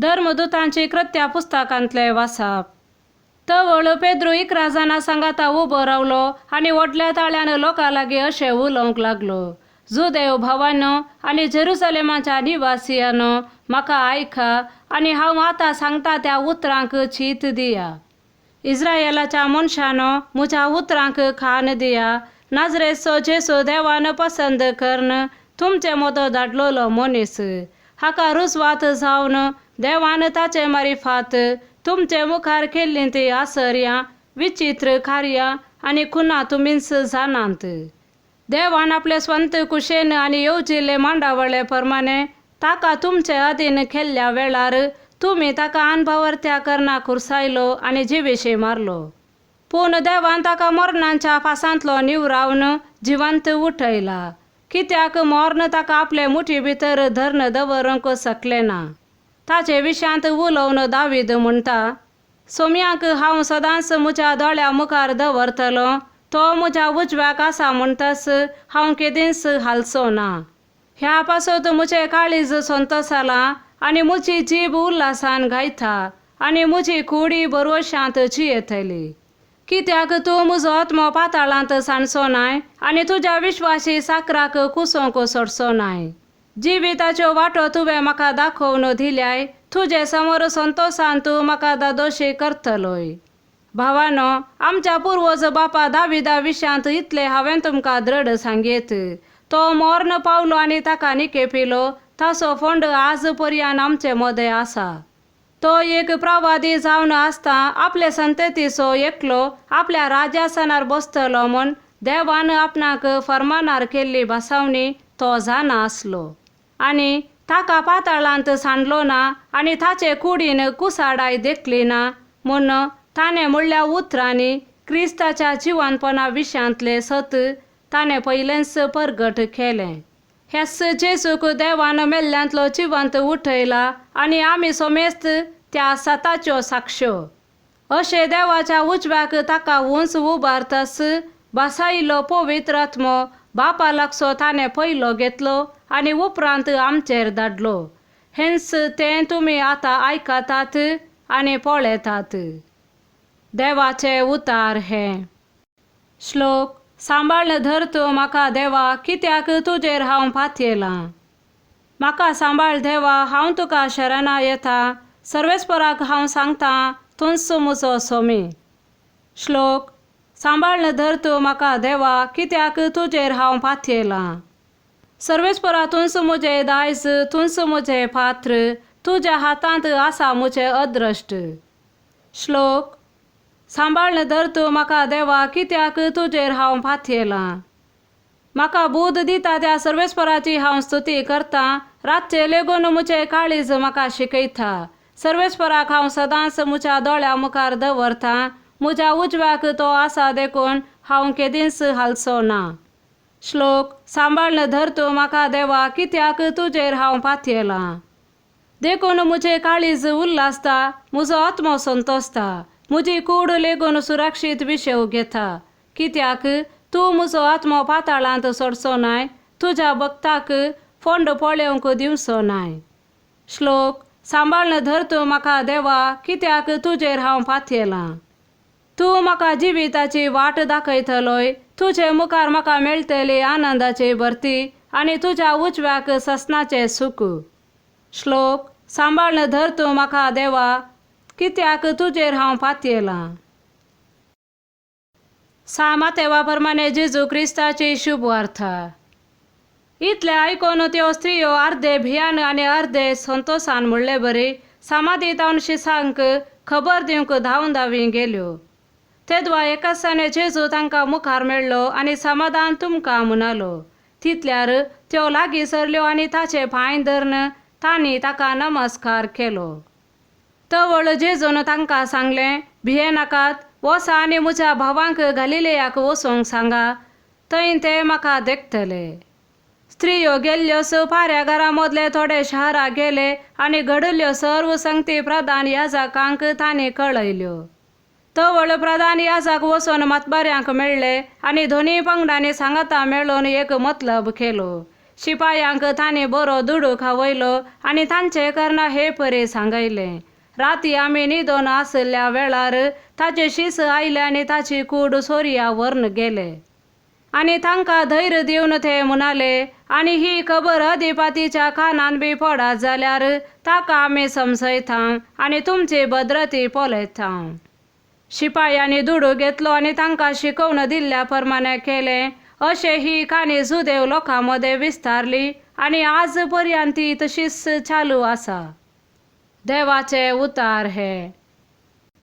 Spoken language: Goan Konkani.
धर्मदुतांची कृत्या पुस्तकांतले वासाप. तवळ पेद्रू 11 जाणां सांगाता उबो रावलो आनी व्हडल्या ताळ्यान लोकां लागीं अशें उलोवंक लागलो, जुदेव भावांनो आनी जेरुसलेमाच्या निवासियांनो, म्हाका आयका आनी हांव आतां सांगता त्या उतरांक चीत दिया. इस्रायलाच्या मनशानो, म्हज्या उतरांक कान दिया. नाजरेचो जेजू देवान पसंद करून तुमचे मोदो धाडलेलो मनीस, हाका रुजवात जावन देवान ताचे मारिफात तुमचे मुखार केल्लीं तीं आसर्यां, विचित्र कार्यां आनी खुना तुमीच जाणात. देवान आपले स्वंत कुशेन आनी येवजिल्ले मांडावळे प्रमाणे ताका तुमचे अधीन केल्ल्या वेळार तुमी ताका अनभावर्त्या करना खुर्सायलो आनी जिविशी मारलो. पूण देवान ताका मरणांच्या फासांतलो निवरावन जिवंत उठयला, कित्याक मर्ण ताका आपले मुठी भितर धरण दवरूंक शकलें ना. ताचे विशयांत उलोवन दावीद म्हणटा, सोम्याक हांव सदांच म्हज्या दोळ्या मुखार दवरतलो, तो म्हज्या उजव्याक आसा म्हणटच हांव केदींच हालचो ना. ह्या पासत म्हजें काळीज संतोसालां आनी म्हजी जीब उल्हासान गायता आनी म्हजी कुडी बरवशांत जियेतली. कित्याक तूं म्हजो आत्मो पाताळांत सांडचो नाय आनी तुज्या विश्वासी साकराक कुसोवंक सोडचो नाय. जिविताच्यो वाटो तुवें म्हाका दाखोवन दिल्याय, तुजे समोर संतोसान तूं म्हाका दादोशी करतलोय. भावानो, आमच्या पुर्वज बापा दाविदा विशयांत इतलें हांवें तुमकां दृढ सांगयत, तो मर्ण पावलो आनी ताका निकेपिलो, ताचो फोंड आज पर्यान आमचे मदें आसा. तो एक प्रवादी जावन आसता आपले संततीचो एकलो आपल्या राजासनार बसतलो म्हूण देवान आपणाक फर्मानार केल्ली भासावणी तो जाणा आसलो आनी ताका पाताळांत सांडलो ना आनी ताचे कुडीन कुसाडाय देखली ना म्हूण ताणें म्हणल्या उतरांनी क्रिस्ताच्या जिवनपणा विशयांतलें सत ताणें पयलेंच परगट केलें. ह्याच जेजूक देवान मेल्ल्यांतलो जिवंत उठयला आनी आमी समेस्त त्या सताच्यो साक्ष्यो. अशें देवाच्या उजव्याक ताका उंच उबारतास भासायिल्लो पवित्र आत्मो बापा लागचो ताणें पयलो घेतलो आनी उपरांत आमचेर धाडलो. हेंच तें तुमी आतां आयकतात आनी पळयतात. देवाचे उतार हें. श्लोक. सांबाळ्ळ धर तूं म्हाका देवा, कित्याक तुजेर हांव पातयेलां. म्हाका सांबाळ देवा, हांव तुका शरणा येता. सर्वेस्पराक हांव सांगता, तूंच म्हजो सोमी. श्लोक. सांबाळ्ळ धर तूं म्हाका देवा, कित्याक तुजेर हांव पातयेलां. सर्वेस्परा तूंच म्हजें दायज, तूंच म्हजें पात्र, तुज्या हातांत आसा म्हजें अद्रश्ट. श्लोक. सांबाळ्ळ धर तूं म्हाका देवा, कित्याक तुजेर हांव पातयेलां. म्हाका बूद दिता त्या सर्वेस्पराची हांव स्तुती करतां, रातचें लेगून म्हजें काळीज म्हाका शिकयता. सर्वेस्पराक हांव सदांच म्हज्या दोळ्या मुखार दवरतां, म्हज्या उजव्याक तो आसा देखून हांव केदींच हालचो ना. श्लोक. सांबाळ्ळ धर तूं म्हाका देवा, कित्याक तुजेर हांव पातयेलां. देखून म्हजें काळीज उल्हासता, म्हजो आत्मो संतोसता, म्हजी कूड लेगून सुरक्षीत विशेव घेता. कित्याक तूं म्हजो आत्मो पाताळांत सोडचो नाय, तुज्या भक्ताक फोंड पळोवंक दिवचो नाय. श्लोक. सांबाळ्ळ धर तूं म्हाका देवा, कित्याक तुजेर हांव पातयेलां. तूं म्हाका जिविताची वाट दाखयतलोय, तुजे मुखार म्हाका मेळटली आनंदाची भरती आनी तुज्या उजव्याक ससनाचें सुख. श्लोक. सांबाळ्ळ धर तूं म्हाका देवा, कित्याक तुजेर हांव पातयेलां. सामातेवा प्रमाणे जेजू क्रिस्ताची शुभ वार्ता. इतलें आयकून त्यो स्त्रियो अर्दे भियान आनी अर्दे संतोसान म्हणले बरी समाधी तावन शिसांक खबर दिवंक धांवन धांवी गेल्यो. तेदवा एकासाने जेजू तांकां मुखार मेळ्ळो आनी समाधान तुमकां म्हणालो. तितल्यार त्यो लागीं सरल्यो आनी ताचे पांय धरून तांणी ताका नमस्कार केलो. तवळ जेजून तांकां सांगलें, भियेनाकात, वसा आनी म्हज्या भावांक गालिलेयाक वचूंक सांगा, थंय ते म्हाका देखतले. स्त्रियो गेल्ल्योच पाऱ्या घरा मदले थोडे शहरां गेले आनी घडिल्ल्यो सर्व संगती प्रधान याजकांक तांणी कळयल्यो. तवळ प्रधान याजक वचून मातबाऱ्यांक मेळ्ळे आनी दोनूय पंगडांनी सांगाता मेळून एक मतलब केलो. शिपायांक तांणी बरो दुडू खावयलो आनी तांचे करना हे परे सांगयलें, राती आमी न्हिदोन आशिल्ल्या वेळार ताचे शीस आयले आनी ताची कूड सोरया व्हरून गेले. आनी तांकां धैर्य दिवन ते म्हणाले, आनी ही खबर अधिपातीच्या कानान बी पडत जाल्यार ताका आमी समजयता आनी तुमची भद्रती पळयता. शिपायांनी दुडू घेतलो आनी तांकां शिकोवन दिल्ल्या प्रमाणे केलें. अशें ही काणी जुदेव लोकां मदें विस्तारली आनी आज पर्यंत ती तशीच चालू आसा. देवाचे उतार हे.